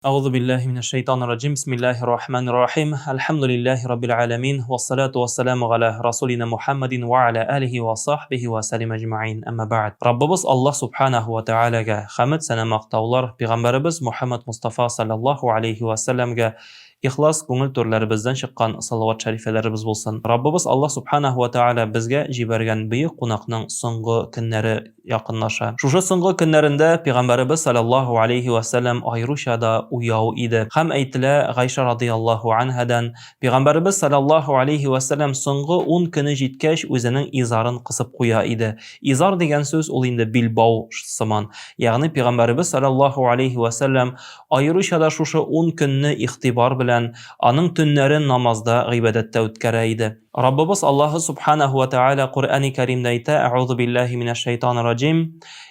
Әгъузу биллаһи минәш шәйтанир раҗим. Бисмиллаһир рахманир рахим. Әлхәмдүлиллаһи раббил аламин. Вассалату вассаламу галя расулина Мухаммадин ва аля алихи ва сахбихи ва салим әҗмәгыйн. Әмма бәгъд. Раббыбыз Аллаһ субханаху ва тәгаләгә хәмд, сәна, мактаулар, пәйгамбәребез Мухаммад Мустафа саллаллаһу алейхи ва сәлләмгә ихлас күңел түрләребездән чыккан салават шәрифәләребез булсын. Раббыбыз Аллаһ субханаху ва тәгалә безгә җибәргән бөек кунакның соңгы көннәре якынлаша. Шушы соңгы көннәрендә Пәйгамбәребез салләллаһу алейһи вә сәлләм аеруча да уяу иде. Һәм әйтелә Гайшә радыяллаһу анһадан, Пәйгамбәребез салләллаһу алейһи вә сәлләм соңгы ун көне җиткәч үзенең изарын кысып куя иде. Изар дигән сүз ул инде билбау сыман. Ягъни Пәйгамбәребез салләллаһу алейһи вә сәлләм аеруча да шушы ун көнне игътибар белән, аның төннәрен намазда, гыйбадәттә үткәрә иде. Раббыбыз Аллаһы Субханаһу вә Тәгалә Коръәни Кәримдә әйтә, Әгъузу биллаһи минәш шәйтанир раҗим,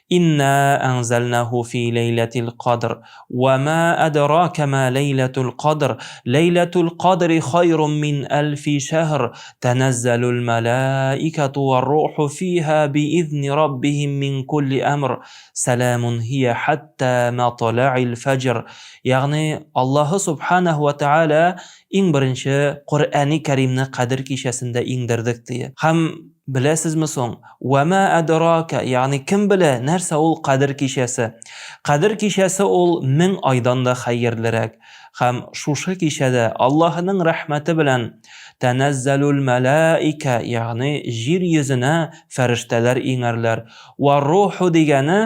Инна әнзәлнәһу фи ләйләтил кадр, вә ма әдрака ма ләйләтул кадр, ләйләтул кадри хайрун мин әлфи шәһр, тәнәззәлул мәлаикәту вар-руху фиһа биизни раббиһим мин кулли әмр, сәламун һия хәтта матлаил фәҗр. Ягъни Аллаһы Субханаһу вә Тәгалә Иң беренче Коръәни Кәримне Кадер кичәсендә иңдердек, ди. Һәм беләсезме соң, вә мә әдрака, ягъни кем белә, нәрсә ул Кадер кичәсе? Кадер кичәсе ул 1000 айдан да хәерлерәк. Һәм шушы кичәдә Аллаһының рәхмәте белән тәнәззәлүл мәләикә, ягъни җир йөзенә фәрештәләр иңәрләр. Вә руху дигәне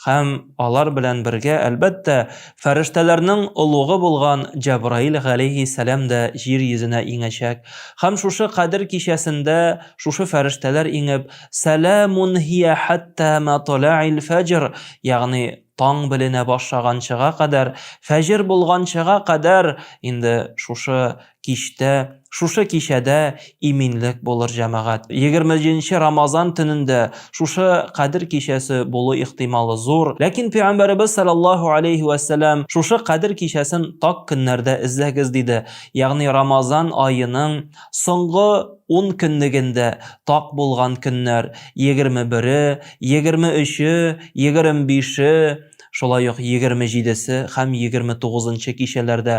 Һәм алар белән бергә, әлбәттә, фәрештәләрнең олугы булган Җәбраил галәйһиссәлам дә җир йөзенә иңәчәк. Һәм шушы Кадер кичәсендә шушы фәрештәләр иңеп, Сәламун һия хәтта матла'ил фәҗр, ягъни таң беленә башлаганчыга кадәр, фәҗер булганчыга кадәр инде шушы Кичтә, шушы кичәдә иминлек булыр, җәмәгать. 27 Рамазан төнендә шушы Кадер кичәсе булу ихтималы зур. Ләкин Пәйгамбәребез саллаллаһу алейһи вә сәлләм шушы Кадер кичәсен так көннәрдә эзләгез диде. Ягъни Рамазан аеның соңгы ун көнлегендә так булган көннәр, 21-е, 23-е, 25-е, Шулай ук 27-се һәм 29-нчы кичәләрдә.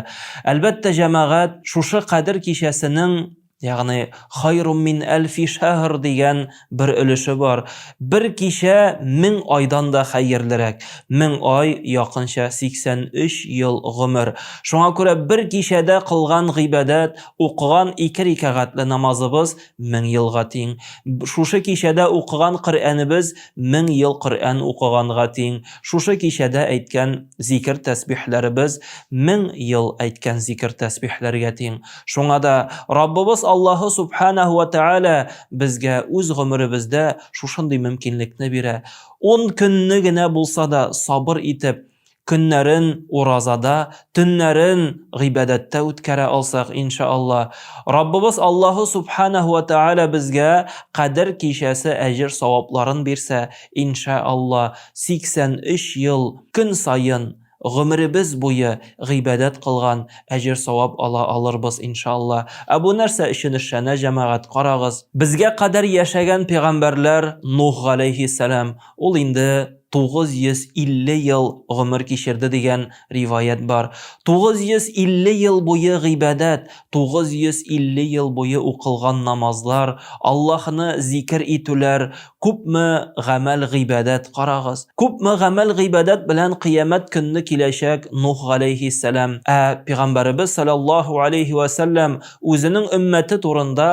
Әлбәттә, җәмәгать, шушы Кадер кичәсенең, ягъни хайрум мин әлфи шәһр дигән бер өлеше бар. Бер кичә 1000 айдан да хәерлерәк. 1000 ай якынча 83 ел гомер. Шуңа күрә бер кичәдә кылган гыйбадәт, укыган ике рикәгатьле намазыбыз 1000 елга тиң. Шушы кичәдә укыган Коръәнебез 1000 ел Коръән укыганга тиң. Шушы кичәдә әйткән зикер тәсбихләребез 1000 ел әйткән зикер тәсбихләргә тиң. Шуңа да Раббыбыз Аллаһы Субханаһу ва Тааля безгә үз гомеребездә шушындый мөмкинлекне бирә. Ун көнне генә булса да сабыр итеп, көннәрен уразада, төннәрен гыйбадәттә үткәрә алсак, иншаалла, Раббыбыз Аллаһу субханаһу ва тааля безгә Кадер кичәсе әҗер савапларын бирсә, иншаалла, 83 ел көн саен гомеребез буе гыйбадәт кылган әҗер савап ала алырбыз, иншаалла. Ә бу нәрсә өчен эшләнә, җәмәгать, карагыз. Безгә кадәр яшәгән пәйгамбәрләр, Нух галәйһиссәлам, ул инде 950 ел гомер кичерде дигән риваять бар. 950 ел буе гыйбадәт, 950 ел буе укылган намазлар, Аллаһны зикер итүләр, күпме гамәл гыйбадәт, карагыз. Күпме гамәл гыйбадәт белән кыямәт көнне киләчәк Нух галәйһиссәлам. Ә пәйгамбәребез саллаллаһу алейһи вә сәлләм үзенең өммәте турында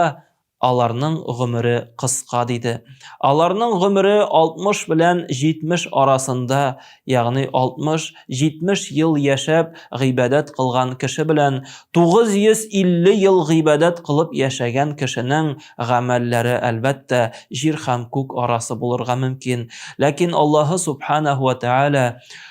Аларның гомере кыска, диде. Аларның гомере 60 белән 70 арасында, ягъни 60-70 ел яшәп гыйбадәт кылган кеше белән 950 ел гыйбадәт кылып яшәгән кешенең гамәлләре, әлбәттә, җир һәм күк арасы булырга мөмкин. Ләкин Аллаһы Субханаһу ва Тәгалә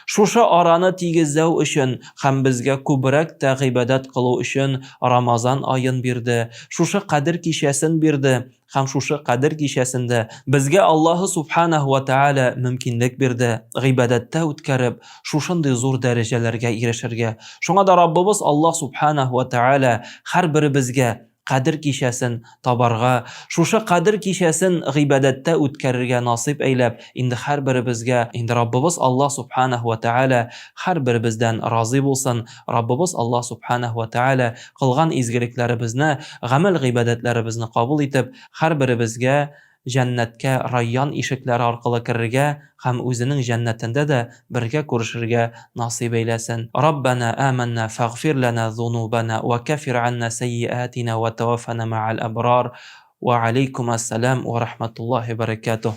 шушы араны тигезләү өчен һәм безгә күбрәк тә гыйбадәт кылу өчен Рамазан аен бирде, шушы Кадер кичәсен бирде һәм шушы Кадер кичәсендә безгә Аллаһы Субханаһу ва Тәгалә мөмкинлек бирде гыйбадәттә үткәреп, шушындый зур дәрәҗәләргә ирешергә. Шуңа да Раббыбыз Аллаһ Субханаһу ва Тәгалә һәрберебезгә. Кадер кичәсен табарга, шушы Кадер кичәсен гыйбадәттә үткәрергә насыйп әйләп, инде һәрберебезгә, инде Раббыбыз Аллаһ Субханаһу ва Тәгалә һәрберебездән разый булсын, Раббыбыз Аллаһ Субханаһу ва Тәгалә кылган изгелекләребезне, гамәл-гыйбадәтләребезне кабул итеп, һәрберебезгә җәннәткә Райян ишекләре аркылы керергә һәм үзенең җәннәтендә дә бергә күрешергә насыйп әйләсен. Раббәнә әмәннә фәгъфир ләнә зунубәнә вә кәффир әннә сәййиәтинә вә тәвәффәнә мәгәл әбрар. Вә алейкум әссәлам вә рахмәтуллаһи вә бәрәкәтүһ.